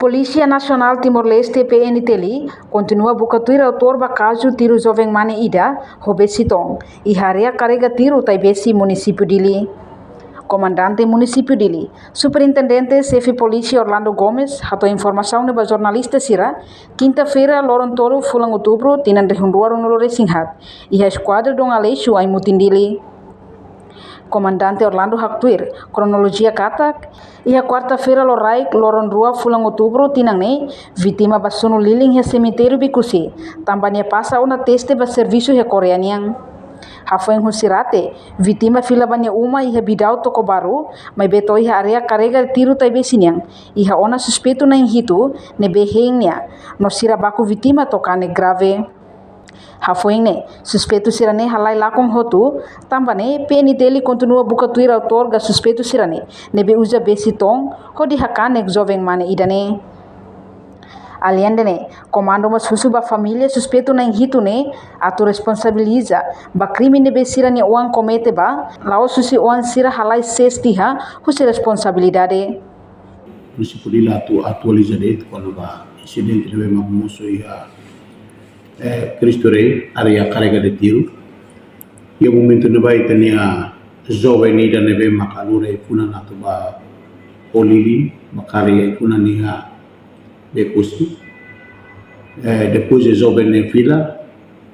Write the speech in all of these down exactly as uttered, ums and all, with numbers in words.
Polísia Nasionál Timor-Leste, P N T L, kontinua buka tuir autór ba kazu tiru joven mane ida ho besi toon iha área karrega tiru Taibesi, munisípiu Dili. Komandante Munisípiu Dili, Superintendente Xefe Polísia Orlando Gomes, hato'o informasaun ne'e ba jornalista sira, kinta-feira, loron tolu fulan Outubru, tinan rihun rua ruanulu resin haat, iha Eskuadra Dom Aleixo, Aimutin, Dili. Komandante Orlando haktuir kronolojia katak, iha kuarta-feira loraik, loron rua fulan Outubru tinan ne'e, vítima bá sunu lilin iha semitériu Bekusi, tanba nia pasa ona teste ba servisu iha Koreia nian. Hafoin husi rate, vítima fila ba nia uma iha Bidau Tokobaru, maibé to'o iha área karrega tiru Taibesi nian, iha ona suspeitu na'in hitu ne'ebé hein nia, no sira baku vítima to'o kanek grave. Hafoin ne'e, suspeitu sira-ne'e halai lakon hotu, tanba ne'e P N T L kontinua buka tuir autór ka suspeitu sira-ne'e, ne'ebé uza besi toon hodi hakanek joven mane ida-ne'e. Aleinde ne'e, komandu mós husu ba família suspeitu na'in hitu ne'e atu responsabiliza ba krime ne'ebé sira-nia oan komete ba, la'ós husi oan sira halai sees tiha husi responsabilidade. Munisípiu Dili atu atualiza de'it kona-ba insidente ne'ebé mak mosu iha, eh, Cristo Rei, área karrega de tiru. Iha momentu ne'ebá ita-nia joven ida ne'ebé mak lori ai-funan atu bá ho lilin, bá karik ai-funan iha Bekusi. Eh, depois de joven ne'e fila,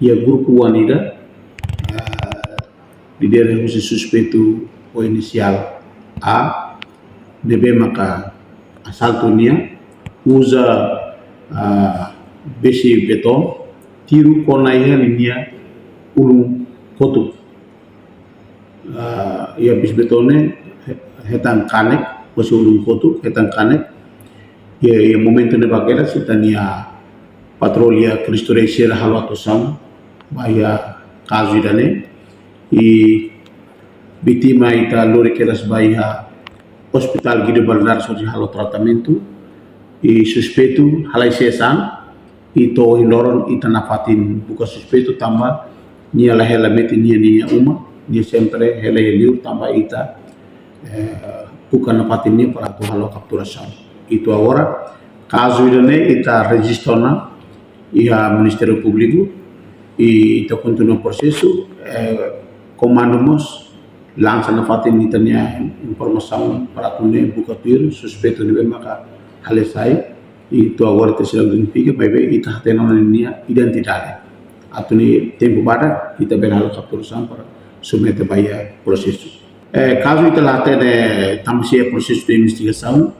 iha grupu oan ida, eh, lidera husi suspeitu ho inisiál A, ne'ebé maka asaltu nia, uza, ah, besi betoon, tiru kona iha ninia ulun kotuk. Ah, iha besi betoon ne'e he-, hetan kanek, husi ulun kotuk, hetan kanek. Iha, iha momentu ne'ebá kedas ita-nia patrulla Cristo Rei sira halo atuasaun ba iha kazu ida-ne'e. I vítima ita lori kedas ba iha Hospital Guido Valadares hodi halo tratamentu. I suspeitu halai sees an, i to'o ohin loron ita nafatin buka suspeitu tanba nia la hela metin iha ninia uma, nia sempre hela iha liur tanba ita, eh, buka nafatin nia para atu halo kapturasaun. I to'o agora, kazu ida-ne'e ita rejista ona iha Ministériu Públiku, i ita kontinua prosesu, eh, komandu mós lansa nafatin ita-nia informasaun para atu nune'e buka tuir suspeitu ne'ebé maka halai sees, i to'o agora ita seidauk identifika, maibé ita hatene ona ninia identidade. Atu nune'e tempu badak, ita bele halo kapturasaun para submete ba iha prosesu. Eh, kazu ita la hatene tanba sá iha prosesu de investigasaun,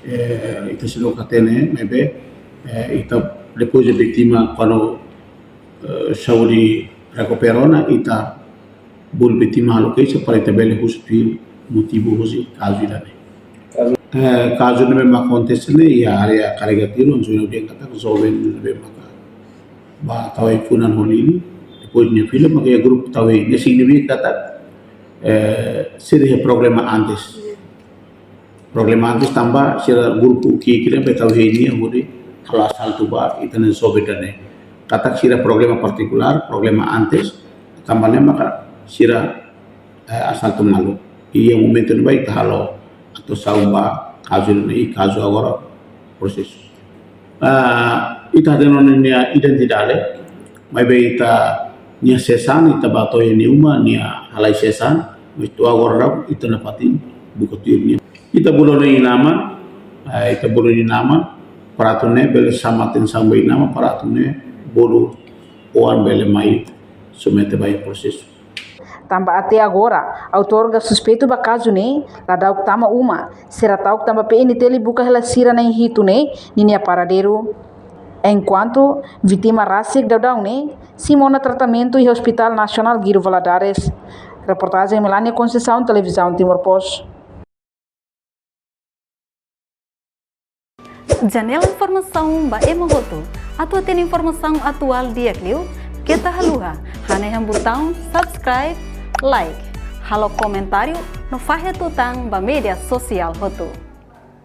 eh, ita seidauk hatene, maibé, eh, ita depois de vítima, kuandu, eh, saúde rekupera ona, ita bolu vítima halo keixa para ita bele husu tuir motivu husi kazu ida-ne'e. Eh, kazu ne'ebé mak akontese ne'e iha área karrega tiru, onde joven ne'ebé maka bá tau ai-funan ho lilin, depois nia fila maka iha grupu tau hein, ne'e signifika katak, eh, sira iha problema antes. Problema antes tanba sira grupu ki'ik ne'ebé tau hein nia hodi halo asaltu ba ita-nia joven ida-ne'e. Katak sira problema partikulár, problema antes, tanba ne'e maka sira, eh, asaltu malu. Iha momentu ne'ebá ita halo atuasaun ba kazu ne'e, i kazu agora prosesu. Ah, ita hatene ona ninia identidade, maibé ita, nia sees an, ita bá to'o iha nia uma, nia halai sees an, mas to'o agora ita nafatin buka tuir nia. Ita bolu nia inan-aman, eh, ita bolu nia inan-aman, para atu nune'e bele xama atensaun ba inan-aman, para atu nune'e bolu oan bele mai submete ba iha prosesu. Tanba até agora, autór ka suspeitu ba kazu ne'e la dauk tama uma, sira ta'uk tanba P N T L buka hela sira na'in hitu ne'e ninia paradeiru. Enkuantu vítima rasik daudaun ne'e simu ona tratamentu iha Hospital Nasionál Guido Valadares. Reportajen Melania Conceição, Televizaun Timor Post. Janela informasaun ba ema hotu. Atu hatene informasaun atuál di'ak liu, keta haluha hanehan butaun subscribe, like, halo komentáriu no fahe tutan ba média sosiál hotu.